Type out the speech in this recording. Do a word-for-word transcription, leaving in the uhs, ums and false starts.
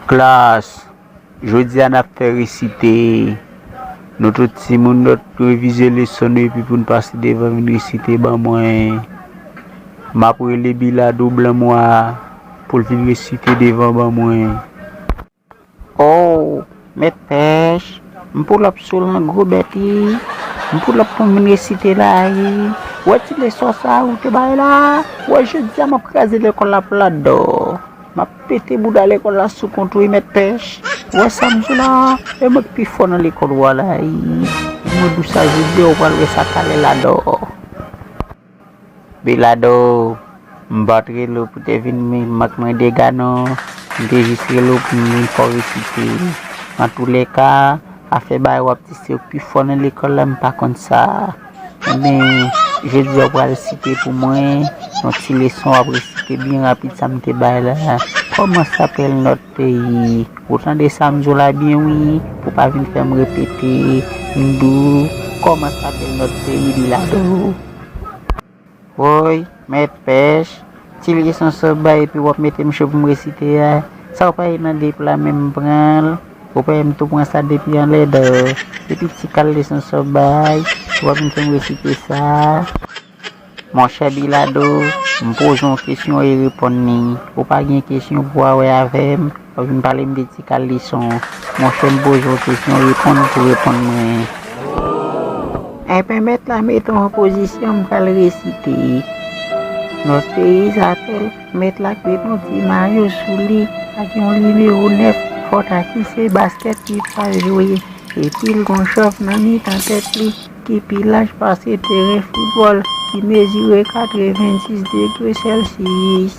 Klas, jodi a n ap fè resite. Nou tout timoun, nou t revize leson nou epi pou n pase devan vin resite ban mwen. M ap rele Bilado Blan Mwa pou l vin resite devan ban mwen. Oh, Mèt Pèch, m pull up sou l an gwo bèt wi. M pull up pou m vin resite la wi. Wè ti leson sa ou te bay la. Wè jodi a m ap kraze lekòl la plat dò. M ap pete bouda lekòl la sou kont ou wi Mèt Pèch. Wè sa m di w la, e mwen k pi fò nan lekòl ou a la wi. Mwen di w sa jodi a ou pral wè sa talè la dò. Bilado, m pa t rele w pou te vin men- mank mwen dega non. M te jis rele w pou m vin fè w resite. Antoulèka, afè bagay w ap di se ou k pi fò nan lekòl la, m pa konn sa. Ebyen, jodi a w pral resite pou mwen yon ti leson, w ap resite byen rapid sa m te bay la. Comment s'appelle notre pays? Ou tande sa m di w la byen wi, pou w pa vin fè m repete. M di w, comment s'appelle notre pays, Bilado? Woy, Mèt Pèch, ti leson sa w bay epi w ap mete m cho pou m resite a. Sa w pa ye nan de pla men m pran l. Ou pa wè m tou pran sa depi anlè dò. Epi ti kal leson sa w bay, w ap vin fè m resite sa. Monchè Bilado, m poze w yon kesyon e reponn li. Ou pa gen kesyon pou w a wè avè m, w ap vin pale m de ti kal leson. Monchè, m poze w kesyon, reponn pou reponn mwen. Enben, mèt la mete w an pozisyon, m pral resite. Notre pays s'appelle, mèt la k met yon ti mayo sou li, ak yon nimewo nèf, fòt ak li se baskèt li pral jwe. Epi l gon chòf nan mitan tèt li, ki pi laj pase teren foutbòl, ki mezire katrevensis degre Celsius.